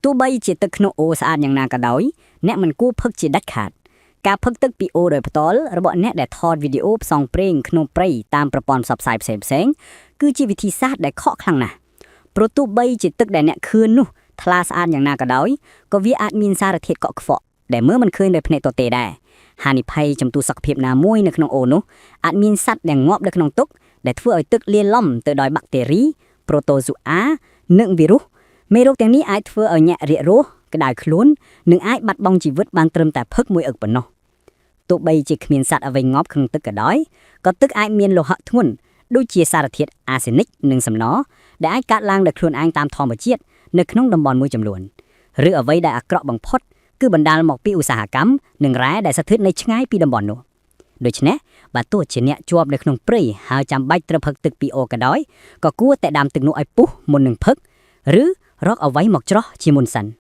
ទោះបីជាទឹកក្នុងអូរស្អាតយ៉ាងណាក៏ដោយអ្នកមិនគួរផឹកជាដាច់ខាតការផឹកទឹកពីអូរដោយផ្ទាល់របស់អ្នកដែលថតវីដេអូផ្សងព្រេងក្នុងព្រៃតាមប្រព័ន្ធផ្សព្វផ្សាយផ្សេងៗគឺជាវិធីសាស្ត្រដែលខកខ្លាំងណាស់ព្រោះទោះបីជាទឹកដែលអ្នកឃើញនោះថ្លាស្អាតយ៉ាងណាក៏ដោយក៏វាអាចមានសារធាតុកក់ខ្វក់ដែលមើលមិនឃើញដោយភ្នែកទទេដែរហានិភ័យចំពោះសុខភាពណាមួយនៅក្នុងអូរនោះអាចមានសត្វដែលងាប់នៅក្នុងទឹកដែលធ្វើឲ្យទឹកលាយឡំទៅដោយបាក់តេរីប្រូតូហ្សូអានិងវីរុស មេរោគទាំងនេះអាចធ្វើឲ្យអ្នករាករូសក្តៅខ្លួននិងអាចបាត់បង់ជីវិតបានត្រឹមតែផឹកមួយអឹកប៉ុណ្ណោះទោះបីជាគ្មានសត្វអ្វីងាប់ក្នុងទឹកក៏ដោយក៏ទឹកអាចមានលោហៈធ្ងន់ដូចជាសារធាតុអាសេនិកនិងសំណដែលអាចកើតឡើងដោយខ្លួនឯងតាមធម្មជាតិនៅក្នុងតំបន់មួយចំនួនឬអ្វីដែលអាក្រក់បំផុតគឺបណ្ដាលមកពីឧស្សាហកម្មនិងរ៉ែដែលស្ថិតនៅឆ្ងាយពីតំបន់នោះដូច្នេះបើទោះជាអ្នកជាប់នៅក្នុងព្រៃហើយចាំបាច់ត្រូវផឹកទឹកពីអូរក៏ដោយក៏គួរតែដាំទឹកនោះឲ្យពុះមុននឹងផឹកឬ រកអ្វីមកច្រោះជាមុនសិន។